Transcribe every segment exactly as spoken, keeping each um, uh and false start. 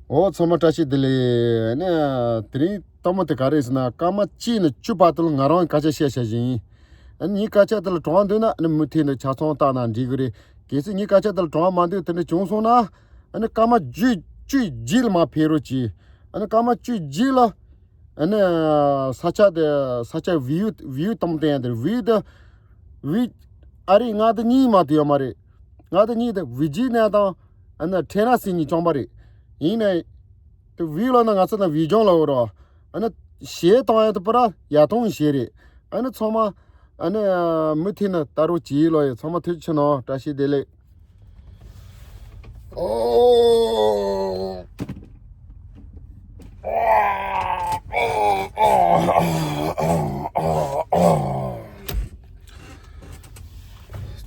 འོ་ཚང་མ་བཀྲ་ཤིས་བདེ་ལེགས། ཨ་ནི་དེ་རིང་ལྟད་མོ་དེ་ག་རེ་ཟེར་ན། སྐར་མ་གཅིག་ནས་བཅུ་བར་དུ་ལ་ང་རང་སྐད་ཆ་བཤད་བཤད་བཞིན་ཡིན། ཨ་ནི་ངའི་སྐད་ཆ་དེ་ལ་དྲང་འདུག་ན། ཨ་ནི་མུ་མཐུད་ནས་ཆ་ཚང་བཏང་ན་འགྲིག་གི་རེད། གལ་སྲིད་ངའི་སྐད་ཆ་དེ་ལ་དྲང་མ་འདུག་དེ་འདྲ་བྱུང་སོང་ན། ཨ་ནི་སྐར་མ་བཅུ་བཅུ་རྗེས་ལ་མར་ཕེབས་རོགས་གྱིས། ཨ་ནི་སྐར་མ་བཅུ་རྗེས་ལ། ཨ་ནི་ས་ཆ་དེ་ས་ཆ་བིའུ་བིའུ་གཏོང་སྟེ་ཡང་དེ་བིའུ་དེ་བིའུ་ཨ་རི་མངའ་སྡེ་གཉིས་མ་གཏོགས་ཡོད་མ་རེད། མངའ་སྡེ་གཉིས་དེ་ཝི་ཇི་ནི་ཡ་དང་། ཨ་ནི་ཐེ་ན་སི་གཉིས་རྐྱང་པ་རེད། ཡིན་ནའི་དེ་བིའུ་ལབ་ན་ང་ཚོ་ན་བིའུ་ལྗོངས་ལབ་ཡོད་རེད། ཨ་ནི་གཞས་གཏོང་ཡ་དེ་པུ་ར་ཡར་ཐོན་གཞས་རེད། ཨ་ནི་ཚང་མ་ཨ་ནི་མུ་མཐུད་ནས་ལྟ་རོགས་གྱིས་ལོ། ཡ་ཚང་མ་ཐུགས་རྗེ་ཆེ་གནང་། བཀྲ་ཤིས་བདེ་ལེགས། ཨོ།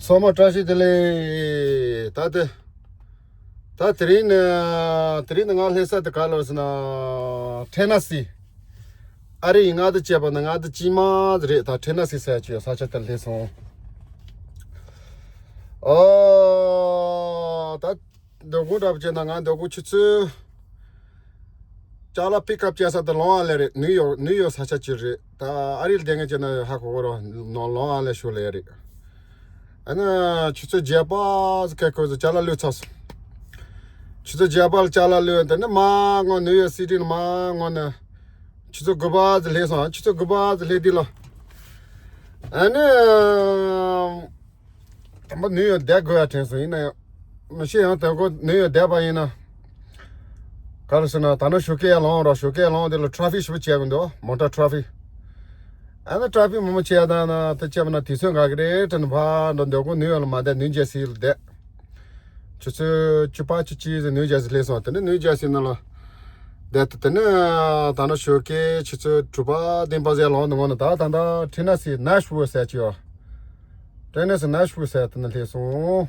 ཚང་མ་བཀྲ་ཤིས་བདེ་ལེགས། ད་དེ། ད་དེ་རིང་ནི། དེ་རིང་ནི་ང་སླེབས་ས་དེ་ག་ལོ་ཟེར་ན། ཐེ་ན་སི། ཨ་རི་ཡི་མངའ་སྡེ་བྱས་པ་ན་མངའ་སྡེ་དཀྱིལ་མ་དེ་རེད། ད་ཐེ་ན་སི་ཟེར་ཡ་ཅིག་ཡོད། ས་ཆ་དེར་སླེབས་སོང་། ཨོ། ད་འདོད་རྒུ་འདྲ་པོ་བྱས་ན། ང་འདོད་རྒུ་ཆུ་ཚོད། ཅ་ལག་པིག་ཨབ་བྱས་ས་དེ་ལོང་ཨ་ལེ་རེད། ནིའུ་ཡོག་ནིའུ་ཡོག་ས་ཆ་ཅིག་རེད། ད་ཨ་རི་ལ་བསྡད་མཁན་བྱས་ན་ཧ་གོ་གི་རེད། ནོ་ལོང་ཨ་ལེ་ཤོད་ལེ་རེད། ཨ་ནི་ཆུ་ཚོད་བརྒྱད་པ་ཟིག་ག་ཁོ་ཚོ་ཅ་ལག་བླུགས་ཚར་སོང་། ཆུ་ཚོད་བརྒྱད་པ་ལ་ཅ་ལག་བླུགས། དེ་ནས་མར་སྔོན་ནིའུ་ཡོག་སི་ཊི་ནས་མར་སྔོན་ནས་ཆུ་ཚོད་དགུ་པ་ཟིག་སླེབས་སོང་། ཆུ་ཚོད་དགུ་པ་ཟིག་སླེབས་དུས་ལ། ཨ་ནི། དང་པོ་ནིའུ་ཡོག་བསྡད་དགོས་ཡ་དྲན་སོང་། ཡིན་ན་ཡང་མི་ཤེས། ཡང་དང་པོ་ནིའུ་ཡོག་བསྡད་པ་ཡིན་ན། ག་རེ་ཟེར་ན། ད་ནི་ཞོགས་ཀས་ལངས་རོགས། ཞོགས་ཀས་ལངས་དེ་ལ་ཊ་ཕིག་ཞེ་པོ་བྱེད་དགོས་འདུག་མོ་ཊ་ཊ་ཕིག་ཨ་ནི་ཊ་ཕིག་མང་པོ་བྱས་ད་ན་དེ་བྱས་པ་ན་དུས་ཚོད་འགོར་གི་རེད་དྲན་ནས་ཕར་འགྲོ། འདོད་རྒུ་ནིའུ་ཡོག་ལ་མ་བསྡད། ནིའུ་ཇར་སི་ལ་བསྡད། ཆུ་ཚོད་བཅུ་པ་བཅུ་གཅིག་ཟིག་ནིའུ་ཇར་སི་སླེབས་སོང་། དེ་ནས་ནིའུ་ཇར་སི་ནང་ལ་བསྡད་དེ། དེ་ནས་ད་ནི་ཞོགས་ཀས་ཆུ་ཚོད་དྲུག་པ་བདུན་པ་ཟིག་ལངས་དེ་སྔོན་ནས། ད་ད་ད་ཐེ་ན་སི་ནེ་ཤ་ཝིལ་ཟེར་གྱི་ཡོད། ཐེ་ན་སི་ནེ་ཤ་ཝིལ་ཟེར་དེ་ནས་སླེབས་སོང་།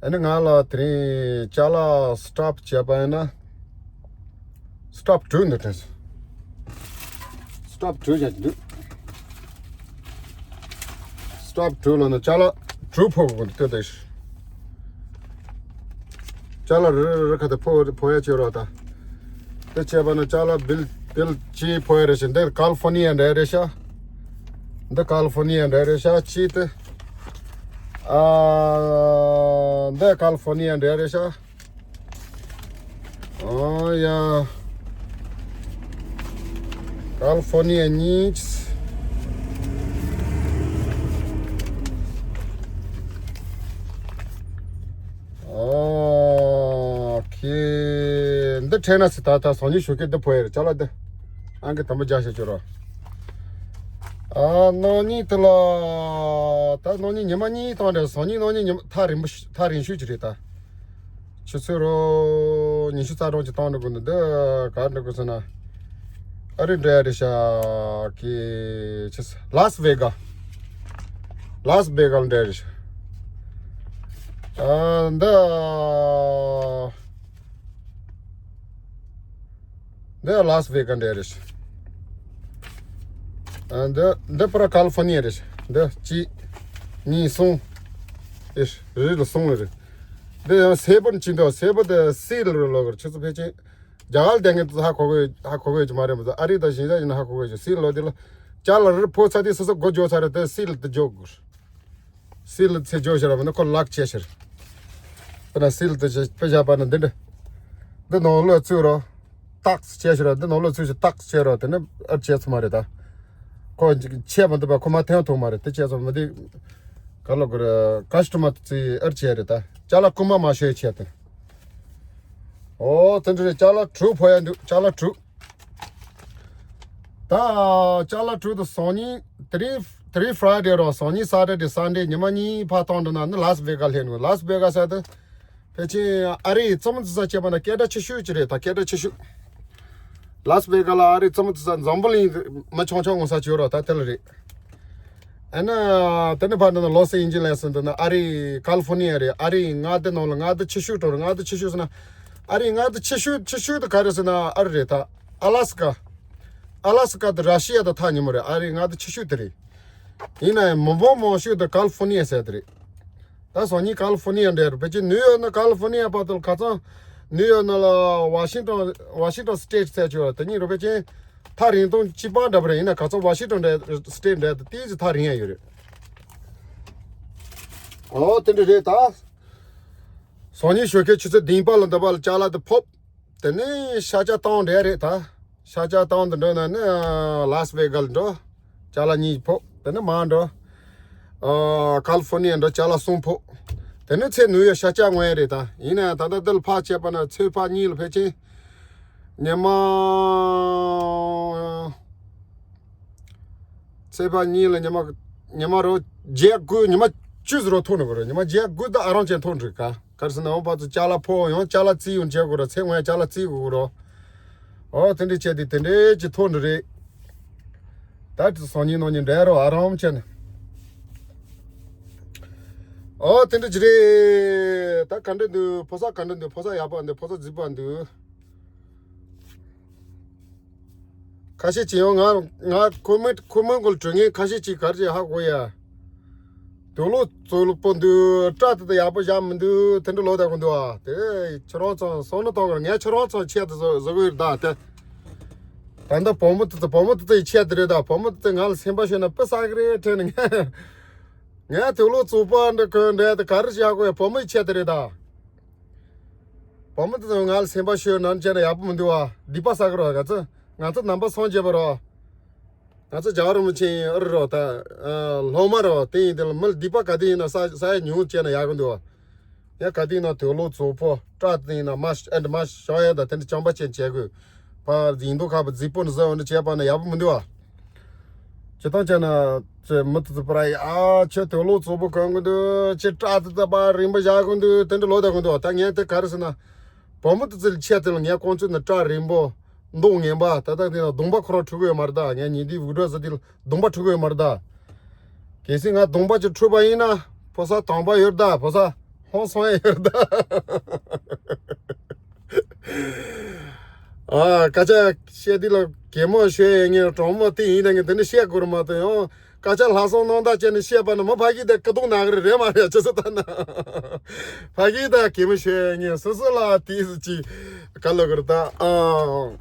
ཨ་ནི་ང་ལ་དེ་རིང་ཅ་ལག་སི་ཊོབ་བྱས་པ་ཡིན་ན། སི་ཊོབ་དྲུག་འདུག་དྲན་སོང་། སི་ཊོབ་དྲུག་བྱས་འདུག་སི་ཊོབ་དྲུག་ལ་ནི་ཅ་ལག་དྲུག་ཕོག་གི་འདུག་ལྟོས་དེ། ཅ་ལག་རེ་རེ་རེ་ཁ་དེ་ཕོ་ཕོ་ཡ་བྱེད་རོགས་ད། དེ་བྱས་པ་ན་ཅ་ལག་བིལ་བིལ་གཅིག་ཕོ་ཡ་རེད་ཤག་འདི་ཀ་ལི་ཧྥོ་ནི་ཡ་འདྲ་རེད་ཤག་འདི་ཀ་ལི་ཧྥོ་ནི་ཡ་འདྲ་རེད་ཤག་གཅིག་དེ། ཨ། འདི་ཀ་ལི་ཧྥོ་ནི་ཡ་འདྲ་རེད་ཤག་ཨོ་ཡ། ཀ་ལི་ཧྥོ་ནི་ཡ་གཉིས། ཨོ་ཁེ། འདི་ཐེ་ན་སི། ད་ད་སང་ཉིན་ཞོགས་ཀས་འདི་ཕོ་ཡ་རེད། ཅ་ལག་འདི་ཨང་ཀི་དང་པོ་རྒྱག་བྱེད་ཆོག་རོགས། ཨ། གནངས་ཉིན་དེ་ལ། ད་གནངས་ཉིན་ཉི་མ་གཉིས་བཏང་རེད། སང་ཉིན་གནངས་ཉིན་ཉི་མ་ཐག་རིང་པོ་ཞིག་ཐག་རིང་ཤོས་ཅིག་རེད་ད། ཆུ་ཚོད་རོ་ཉི་ཤུ་རྩ་གྲངས་ཅིག་བཏང་འགྲོ་དགོས་འདུག་འདི་ག་འགྲོ་དགོས་ཟེར་ན། ཨ་རི་འདྲ་ཡ་རེད་ཤག་གི། ཆི་ཟེར། ལཱ་སི་ཝེ་གཱ། ལཱ་སི་ཝེ་གཱ་འདྲ་ཡ་རེད་ཤག་ཨ། འདི། འདི་ལཱ་སི་ཝེ་གཱ་འདྲ་ཡ་རེད་ཤག་ཨ། འདི་འདི་པུ་ར་ཀ་ལི་ཧྥོ་ནི་ཡ་རེད་ཤག་འདི་གཅིག་གཉིས། གསུམ། ཨེ། རེ་རེ་ལ་གསུམ་ལ་རེད། འདི་ཡང་སེར་པོ་ཅིག་འདུག་སེར་པོ་དེ་སིལ་ལོ་ལོ་གར་ཆུ་ཚོད་ཕལ་ཆེར། རྒྱ་གར་བསྡད་མཁན་དེ་ཚོ་ཧ་གོ་གི་ཧ་གོ་གི་ཡོད་ཀྱི་མ་རེད་མོ། ཨ་རི་དང་གཞན་ཡང་ཡིན་ན་ཧ་གོ་གི་ཡོད་ཀྱི། སིལ་ལོ་དེ་ལ་ཅ་ལག་རེ་ཕོག་ཚར་དུས་སོ་སོ་སྒོ་རྒྱོབ་ཚར་རེད། དེ་སིལ་དེ་རྒྱོབ་དགོས། སིལ་དེ་རྒྱོབ་ཤར་བ་ན་ཁོ་ལག་ཆད་ཤར། དཔེར་ན་སིལ་དེ་ཆད་དཔེ་བཞག་པ་ན་འདི་འདྲ། འདི་ནང་ལོགས་བཙུགས་རོགས། ཏག་ཆད་ཤར། འདི་ནང་ལོགས་བཙུགས་ཤིག་ཏག་ཆད་རོགས། དེ་ནི་ཨར་ཆད་ཚོད་མ་རེད་ད། ཁོ་ཆད་མི་འདུག་པ། ཁོ་མ་འཐེན་ཐུབ་མ་རེད། དེ་ཆད་ཚོད་མི་འདུག་ག་ལོ་གོ་རེད། ཀ་སི་ཊ་མར་ཚོས་ཨར་ཆད་རེད་ད། ཅ་ལག་རྐུན་མ་མ་ཤོར་ཆེད་དུ། ཨོ་དེ་འདྲ་རེད། ཅ་ལག་དྲུག་ཕོག་ཡ་འདུག་ཅ་ལག་དྲུག་ད་ཅ་ལག་དྲུག་དེ་སང་ཉིན་དེ་རིང་དེ་རིང་ཕ་རའི་ཌེ་རོ། སང་ཉིན་སེ་ཊར་ཌེ་སན་ཌེ་ཉི་མ་གཉིས་ཕར་བཏང་འགྲོ་ན་ནི་ལཱ་སི་ཝེ་གཱ་སླེབས་འགྲོ། ལཱ་སི་ཝེ་གཱ་ཟེར་དེ་ཕལ་ཆེར་ཨ་རིའི་རྩེད་མོ་རྩེ་ས་བྱས་པ་ན་སྐད་གྲགས་ཆེ་ཤོས་ཅིག་རེད་ད། སྐད་གྲགས་ཆེ་ཤོས། ལཱ་སི་ཝེ་གཱ་ལ་ཨ་རིའི་རྩེད་མོ་རྩེ་ས་འཛམ་བུ་གླིང་མི་ཆུང་ཆུང་ངོ་ས་བྱོས་རོགས་ད། དེ་ལ་རེད། ཨ་ནི་དེ་ནས་ཕར་འདི་ན་ལོ་སི་ཨེན་ཇེ་ལེ་སི་འདི་ན་ཨ་རིའི་ཀ་ལི་ཧྥོ་ནི་ཡ་རེད། ཨ་རིའི་མངའ་སྡེ་ནང་ལ་མངའ་སྡེ་ཆེ་ཤོས་འགྲོ་རེད། མངའ་སྡེ་ཆེ་ཤོས་ཟེར་ན། ཨ་རིའི་མངའ་སྡེ་ཆེ་ཤོས་ཆེ་ཤོས་དེ་ག་རེ་ཟེར་ན་ཨ་རི་རེད་ད། ཨ་ལ་སི་ཀ། ཨ་ལ་སི་ཀ་དེ་ར་ཤི་ཡ་དང་ཐག་ཉེ་མོ་རེད། ཨ་རིའི་མངའ་སྡེ་ཆེ་ཤོས་དེ་རེད། ཡིན་ན་ཡང་མི་འབོར་མང་ཤོས་དེ་ཀ་ལི་ཧྥོ་ནི་ཡ་ཟེར་དེ་རེད། ད་སང་ཉིན་ཀ་ལི་ཧྥོ་ནི་ཡ་འདྲ་རེད། ཕལ་ཆེར་ནིའུ་ཡོག་ནས་ཀ་ལི་ཧྥོ་ནི་ཡ་བར་དུ་ལ་ཁ་སང་ ནིའུ་ཡོག་ནང་ལ་ཝ་ཤིང་ཊོན་ཝ་ཤིང་ཊོན་སི་ཊེཊ་ཟེར་ཆོག་དེ་གཉིས་རོ་པེ་ཅན་ཐག་རིང་ཐུང་གཅིག་པ་འདྲ་པོ་རེད། ཡིན་ན་ག་ཚོད་ཝ་ཤིང་ཊོན་སི་ཊེཊ་འདྲ་དེ་ཏིས་ཐག་རིང་ཡ་ཡོད་རེད། ཨོ་དེ་འདྲ་རེད་ད། སང་ཉིན་ཞོགས་ཀས་ཆུ་ཚོད་བདུན་པ་ལ་འདི་པ་ལ་ཅ་ལག་དེ་ཕོབ། དེ་ནས་ཤ་ཆ་བཏང་འདྲ་རེད་ད། ཤ་ཆ་བཏང་དུ་འགྲོ་ན་ནི་ལཱས་ཝེ་གཱལ་འགྲོ། ཅ་ལག་གཉིས་ཕོག་དེ་ནས་མར་འགྲོ། ཨ་ཀལ་ཧྥོར་ནི་ཡ་འགྲོ་ཅ་ལག་གསུམ་ཕོག་དེ་ནས་ཚེ་ནུ་ཡོ་ཤ་ཆ་ངོས་རེད་ད། ཡིན་ན་ད་ལྟ་འདི་ལ་ཕར་བྱས་པ་ན་ཚེ་ཕར་གཉིས་ལ་ཕལ་ཆེར་ཉི་མ། ཚེ་ཕར་གཉིས་ལ་ཉི་མ། ཉི་མ་རོ་བརྒྱད་དགུ་ཉི་མ་བཅུ་ཟེར་རོ་ཐོན་འགྲོ་གི་རེད། ཉི་མ་བརྒྱད་དགུ་ད་ཨ་རོང་ཅན་ཐོན་འགྲོ་ག་གར་སོང་ན་འོ་ཕར་ཚུར་ཅ་ལག་ཕོག་ཡང་ཅ་ལག་རྩིས་ཡོང་བྱེད་དགོས་ར། ཚེ་སྔོན་ཅ་ལག་རྩིས་དགོས་ར། ཨོ་དེ་འདྲས་བྱས་ཏེ་དེ་འདྲས་ཀྱི་ཐོག་འདྲ་རེད། ད་དེ་སང་ཉིན་གནངས་ཉིན་འདྲ་རོ་ཨ་རོང་ཅན། ཨོ་དེ་འདྲས་ཀྱི་རེད། ད་ག་འདྲ་འདུག་ཕོ་གསར་ག་འདྲ་འདུག་ཕོ་གསར་ཡག་པོ་འདུག་ཕོ་གསར་རྫིག་པོ་འདུག་ཁ་ཤས་ཀྱིས་ཡང་ང་ང་ཁོ་མེན་ཁོ་མེན་གོལ་བྲོས་ངན་ཁ་ཤས་ཀྱིས་ག་རེ་ཅིག་ཧ་གོ་ཡ། དུག་ལོག་བཙོག་ལོག་པོ་འདུག་སྐྲ་དེ་དག་ཡག་པོ་བཞག་མི་འདུག་དེ་འདྲ་ལོ་ད་གོ་འདུག་ཨ། དེ་ཁྱེད་རང་ཚོ་བསམ་བློ་གཏོང་དགོས། ངས་ཁྱེད་རང་ཚོ་ཆེད་དུ་བཟོ་བཟོ་གི་ཡོད་ད་དེ། ད་ལྟ་བུ་མོ་དེ་ཚོ་བུ་མོ་དེ་ཚོ་ཡི་ཆེད་དུ་རེད་ད། བུ་མོ་དེ་ཚོ་ང་ལ་སེམས་པ་ཤོར་ན་དཔེ་བསགས་གི་རེད་དྲན་ནས་ངས་ངས་དུག་ལོག་བཙོག་པོ་འདྲ་གོན་འདྲ་དེ་ག་རེ་བཞག་དགོས་ཡ། བུ་མོ་ཡི་ཆེད་དུ་རེད་ད། བུ་མོ་དེ་ཚོ་ང་ལ་སེམས་པ་ཤོར་ན་བྱས་ན་ཡག་པོ་མི་འདུག་ཨ། སྡིག་པ་བསགས་གི་རོགས། ང་ཚོ་ང་ཚོ་ནང་པ་སངས་རྒྱས་པ་རོགས། ང་ཚོ་རྒྱལ་བ་རིན་པོ་ཆེ་ཡིན་ཨ་རི་རོགས་ད། སློབ་མ་རོགས་དེ་ཡིན་དེ་ལ་མི་ལ་སྡིག་པ་ག་དུས་ཡིན་ན་བསགས་བསགས་ཡ་ཉུང་བྱས་ན་ཡག་གི་འདུག་ཨ། ཡང་ག་དུས་ཡིན་ན་དུག་ལོག་བཙོག་པོ་སྐྲ་དེ་ཡིན་ན་མ་ཨེ་འདྲ་མ་ཤོར་ཡ་ད་དེ་འདྲ་བཅོམ་པ་ཅན་བྱེད་དགོས། ཕར་ཡིན་མདོག་ཁ་པོ་རྫིག་པོ་འདྲ་བཟོ་འདྲ་བྱས་པ་ན་ཡག་པོ་མི་འདུག་ཨ། སྤྱིར་བཏང་བྱས་ན། ཅེ་མི་དེ་ཚོ་པར་ཡ་ཨ་ཁྱོད་དུག་ལོག་བཙོག་པོ་གོན་གི་འདུག་ཅེ་སྐྲ་དེ་ཚོ་པར་རིང་པོ་བཞག་གི་འདུག་དེ་འདྲ་ལོ་ད་གི་འདུག་ད་ངས་དེ་ག་རེ་ཟེར་ན། བུ་མོ་དེ་ཚོའི་ཆེད་དུ་ལ་ངས་ཁོང་ཚོའི་ནི་སྐྲ་རིང་པོ། མདོག་ངན་པ་ད་ལྟ་དེ་ན་གདོང་པ་ཁོ་རང་འཁྲུ་གི་ཡོད་མ་རེད་ད། ངས་ཉིན་དེའི་ཝི་ཌི་ཡོ་བཟོ་དུས་ལ་གདོང་པ་འཁྲུ་གི་ཡོད་མ་རེད་ད། གལ་སྲིད་ང་གདོང་པ་ཅིག་འཁྲུ་བ་ཡིན་ན་ཕོ་གསར་དང་པོ་ཡོད་ད། ཕོ་གསར་ཧོན་སོང་ཡ་ཡོད་ད། ཨ་སྐད་ཆ་བཤད་དུས་ལ་གད་མོ་ཤོར་ཡ་ངས་གྲོགས་མོ་དེ་ཡིན་ན་ངས་དེ་འདྲ་བཤད་དགོས་རེད་མ་གཏོགས་ཡང་སྐད་ཆ་ལྷག་བསམ་རྣམ་དག་བྱས་ནས་བཤད་པ་ན་མི་ཕ་གི་དེ་སྐུ་གདུང་ན་གི་རེད་མ་རེད། ཅི་ཟེར་ད་ན་ཕ་གི་དེ་གད་མོ་ཤོར་ཡ་ངས་སོ་སོ་ལ་དེ་ཟེར་ཅིག་ག་ལ་གི་རེད་ད། ཨ་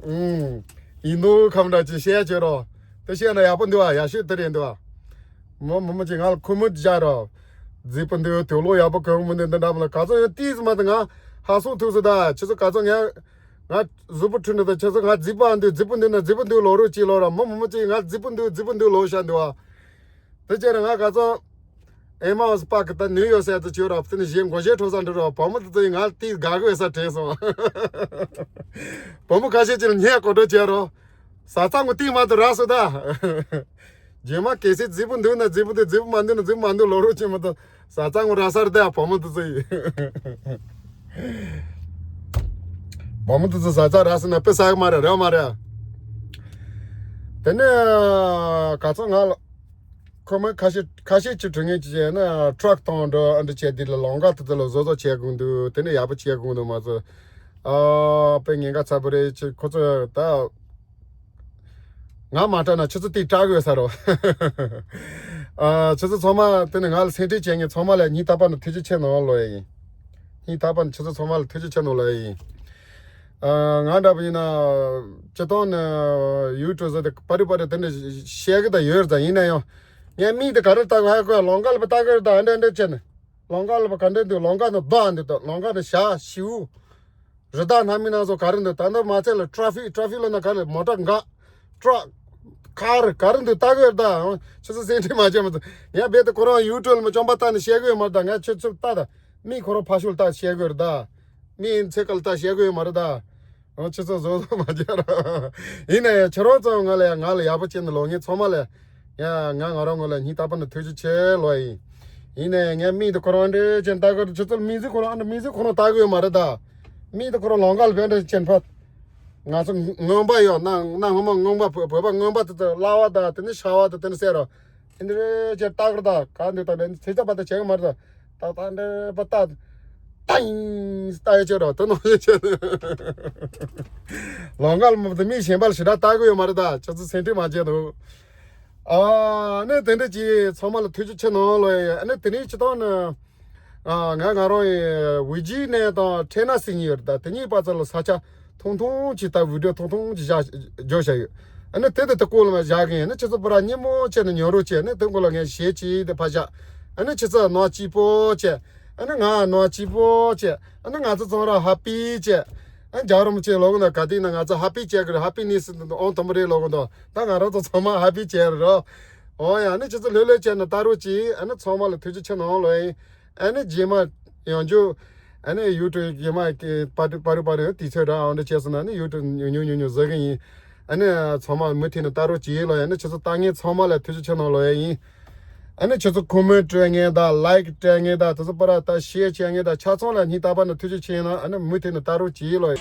ཨུམ་ཡིན་མདོག་ཁ་མོ་འདྲ་ཅིག་བཤད་ཡ་བྱོས་རོགས། དེ་བཤད་ན་ཡག་པོ་འདུག་ཨ། ཡག་ཤོས་དེ་རེད་འདུག་ཨ། མོ་མོ་མོ་ཅིག་ང་ལ་ཁོ་མོ་བཞག་རོགས། རྫིག་པོ་འདུག་དུག་ལོག་ཡག་པོ་གོན་མི་འདུག་འདི་འདྲ་མ་ལ་ག་ཚོད་ཡང་ཏིས་མ་དང་ང་ཧ་སོང་ཐུག་སོང་ད། ཁྱེད་ཚོ་ག་ཚོད་ངས་ང་གཟུགས་པོ་འཁྲུད་འདུག་ད། ཁྱེད་ཚོ་ང་རྫིག་པ་འདུག་རྫིག་པོ་འདུག་ན་རྫིག་པོ་འདུག་ལོ་རོགས་གྱིས་ལོ་ར། མོ་མོ་མོ་ཅིག་ང་རྫིག་པོ་འདུག་རྫིག་པོ་འདུག་ལོ་བཤད་འདུག་ཨ། དེ་བྱས་ན་ང་ག་ཚོད་ཨེ་མའོ་སི་པཱར་ཀི་ད་ནིའུ་ཡོག་སའི་དུ་བྱོས་ར། དེ་ནས་གཞས་མགོ་གཞས་འཁྲབ་ས་འགྲོ་ར། བུ་མོ་དེ་ཚོ་ཡིས་ང་ལ་ཏིས་དགའ་གི་ཡོད་ས་དྲན་སོང་། བུ་མོ་ཁ་ཤས་ཅིག་ལ་ཉལ་གོ་འགྲོ་བྱས་རོགས། བཟའ་ཚང་གི་ཏིས་མ་དུ་རག་སོང་ད། རྗེས་མ་གལ་སྲིད་རྫིག་པོ་འདུག་ན་རྫིག་པོ་འདུག་རྫིག་པོ་མ་འདུག་ན་རྫིག་པོ་མ་འདུག་ལོ་རོགས་ཅི་མ་གཏོགས་བཟའ་ཚང་ངོ་ར་སར་དེ་ཡ་བུ་མོ་དེ་ཚོ་ཡིན། བུ་མོ་དེ་ཚོ་བཟའ་ཚང་ར་སོང་ན་དཔེ་བསགས་མ་རེད་རེད་མ་རེད། དེ་ནས་ག་ཚོད་ང་ལ་ཁོ་མོ་ཁ་ཤས་ཁ་ཤས་ཀྱི་དྲི་ངན་ཅི་བྱས་ན་ཊ་རག་གཏོང་འགྲོ་ཨ་འདྲ་བྱས་དེ་ལ་ལམ་ཁ་དེ་ཚོ་ལ་བཟོ་བཟོ་བྱས་དགོས་འདུག་དེ་ནས་ཡག་པོ་བྱས་དགོས་འདུག་མ་ཚོ། ཨ་དཔེ་ཉེན་ཁ་ཚ་པོ་རེད། ཁྱེད་ཁོ་ཚོ་ད་ང་མ་སྐྲག་ན་ཁྱེད་ཚོ་དེ་སྐྲག་དགོས་ས་རོ། ཨ་ཁྱེད་ཚོ་ཚང་མ་དེ་ནི་ང་ལ་སེམས་ཁྲལ་བྱེད་མཁན་ཚང་མ་ལ་སྙིང་ཐག་པ་ནས་ཐུགས་རྗེ་ཆེ་གནང་ལོ་ཡ་ཡིན། སྙིང་ཐག་པ་ནས་ཁྱེད་ཚོ་ཚང་མ་ལ་ཐུགས་རྗེ་ཆེ་གནང་ལོ་ཡ་ཡིན། ཨ་ང་འདྲ་པོ་ཡིན་ན་སྤྱི་བཏང་ནས་ཡུ་ཊུབ་བཟོ་དེ་པ་རི་པ་རི་དེ་འདྲ་བཤད་གི་ད་ཡོད་རེད་ད། ཡིན་ན་ཡང་ངས་མིང་དེ་ག་རེ་བཏགས་ཧ་གོ་ཡ། ལམ་ཁ་ལ་པ་བཏགས་གི་རེད་ད། ཨ་འདྲ་འདྲ་བྱས་ནས་ལམ་ཁ་ལ་པ་ག་འདྲ་འདུག་ལམ་ཁ་ནས་རྡོ་ཨ་འདི་ད་ལམ་ཁ་ནས་བྱ་ཤིའུ། རི་དྭགས་སྣ་མིན་སྣ་ཚོགས་ག་རེ་འདུག་ད་ལྟ་མ་ཚད་ལ་ཊ་ཕིག་ཊ་ཕིག་ལ་ན་ག་རེ་མོ་ཊ་འགག་ཊ་རག་ཁར་ག་རེ་འདུག་ལྟ་གི་ཡོད་ད། ཁྱེད་ཚོ་སེམས་ཁྲལ་མ་བྱེད་མ་ཐུབ། ངས་རྦད་དེ་ཁོ་རང་ཡུ་ཊུབ་ལ་མ་བཅོམ་པ་ལྟ་ནས་བཤད་གི་ཡོད་མ་རེད་ད། ངས་ཁྱེད་ཚོ་ལྟ་ད། མི་ཁོ་རང་ཕ་ཤུལ་ལྟ་བཤད་གི་ཡོད་རེད་ད། མི་ཚེ་སྐལ་ལྟ་བཤད་གི་ཡོད་མ་རེད་ད། ཁྱེད་ཚོ་བཟོ་བཟོ་མ་བྱེད་ར། ཡིན་ན་ཡང་ཁྱེད་རང་ཚོ་ང་ལ་ཡ་ང་ལ་ཡག་པོ་བྱས་ནས་ལོ་ངས་ཚང་མ་ལ་ཡ་ང་ང་རང་ངོ་ལ་སྙིང་ཐག་པ་ནས་ཐུགས་རྗེ་ཆེ་ལོ་ཡིན། ཡིན་ན་ཡང་ངས་མིང་དེ་ཁོ་རང་འདྲ་ཅན་ལྟ་གི་ཁྱེད་ཚོ་མིང་ཚིག་ཁོ་རང་ཨ་འདྲ་མིང་ཚིག་ཁོ་རང་ལྟ་གི་ཡོད་མ་རེད་ད། མིང་དེ་ཁོ་རང་ལོང་ག་ལ་བེད་འདྲ་ཅན་ཕ། ང་ཚོ་རྔོན་པ་ཡོད་ན་ན་སྔོན་མ་རྔོན་པ་བོད་པ་རྔོན་པ་དེ་ཚོ་གླ་བ་དང་དེ་ནས་ཤ་བ་དང་དེ་ནས་ཟེར་རོ། དེ་འདྲ་ཅན་ལྟ་གི་རེད་ད། ག་འདི་ལྟ་འདྲ་ཚེ་ཚ་བ་དང་བྱེད་གི་མ་རེད་ད། ད་ད་འདྲ་པ་ད། ཏང་། ལྟ་ཡོད་ཅེས་རོ་དེ་ནང་ཡོད་ཅེས། ལོང་ག་ལ་མ་དེ་མིང་གཞན་པ་ལ་ཞེ་དྲག་ལྟ་གི་ཡོད་མ་རེད་ད། ཁྱེད་ཚོ་སེམས་ཁྲལ་མ་བྱེད་དོ། ཨ་ནི་དེ་འདྲ་ཅིག་ཚང་མ་ལ་ཐུགས་རྗེ་ཆེ་གནང་ལོ་ཡ། ཨ་ནི་དེ་ནས་སྤྱི་བཏང་ནི། ཨ། ང་ང་རང་ཡི་ཝི་ཇི་ནས་དང་ཁྲེ་ན་སི་གཉིས་ཡོད་རེད། ད་དེ་གཉིས་བར་ཚ་ལ་ས་ཆ་ཐུང་ཐུང་ཅིག་ད་བི་ཌི་ཡོ་ཐུང་ཐུང་ཅིག་བཞག་འཇོག་བྱ་ཡོད། ཨ་ནི་དེ་དེ་དེ་སྐོར་ལ་མ་བཞག་གི་ཡིན་ན། ཁྱེད་ཚོ་པུ་ར་ཉིན་མོ་བྱས་ནས་ཉོ་རོགས་བྱས་ནས་དེ་སྐོར་ལ་ངས་གཞས་ཅིག་དེ་ཕར་བཞག་ཨ་ནི་ཁྱེད་ཚོ་ནང་སྐྱིད་པོ་བྱས། ཨ་ནི་ང་ནང་སྐྱིད་པོ་བྱས། ཨ་ནི་ང་ཚོ་ཚང་ར་ཧ་པི་བྱས། ཨ་རྒྱལ་བ་རིན་པོ་ཆེ་ལོ་གི་ན་ག་དུས་ན་ང་ཚོ་ཧ་པི་བྱས་གི་རེད། ཧ་པི་ནི་སི་ཨོང་དུམ་རེད་ལོ་གི་འདུག་ད་ང་རང་ཚོ་ཚང་མ་ཧ་པི་བྱས་རེད་རོ། ཨོ་ཡ། ཨ་ནི་ཁྱེད་ཚོ་ལྷོད་ལྷོད་བྱས་ནས་ལྟ་རོགས་གྱིས། ཨ་ནི་ཚང་མ་ལ་ཐུགས་རྗེ་ཆེ་གནང་ལོས་ཡིན། ཨ་ནི་རྗེས་མ་ཡང་འཇུ། ཨ་ནི་ཡུ་ཊུབ་རྗེས་མ་གི་པར་པར་པར་དུས་ཚོད་རག་འོང་འདྲ་བྱས་སོང་ན། ཨ་ནི་ཡུ་ཊུབ་ཉུང་ཉུང་ཉུང་ཉུང་བཟོ་གི་ཡིན། ཨ་ནི་ཚང་མ་མུ་མཐུད་ནས་ལྟ་རོགས་གྱིས་ལོ། ཨ་ནི་ཁྱེད་ཚོ་ལྟ་མཁན་ཚང་མ་ལ་ཐུགས་རྗེ་ཆེ་གནང་ལོས་ཡིན། ཨ་ནི་ཁྱེད་ཚོ་ཀོ་མེན་ཊི་སྤྲད་མཁན་དང་ལའིཀ་སྤྲད་མཁན་དང་དེ་ཚོ་པར་ད་ཤེར་བྱེད་མཁན་དང་ཆ་ཚང་ལ་སྙིང་ཐག་པ་ནས་ཐུགས་རྗེ་ཆེ་གནང་། ཨ་ནི་མུ་མཐུད་ནས་ལྟ་རོགས་གྱིས་ལོ།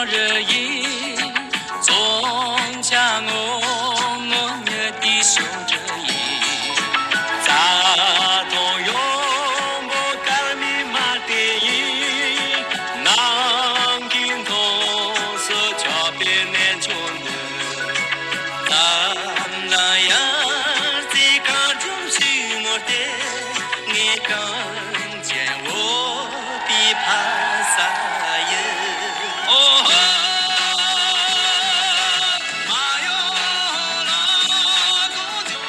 རི་ཡིན། བཙོང་བྱ་ངོ་ངོ་ཉི་ཏི་ཤོང་གྲི་ཡིན། རྩྭ་དང་ཡོང་སྒོ་དཀར་མེ་མ་དེ་ཡིན། ནང་གི་མཐོང་སུ་ཆོག་པའི་གནས་མཆོག་འདི། ལམ་ལ་ཡར་རྩེ་གར་འཇོམས་ཤིང་ནོར་ཏེ། ངས་གངས་ཅན་འོ་དེ་ཕ་ས་ཡི། ཨོ་ཧོ། མ་ཡོང་ལ་གོ་འཇོག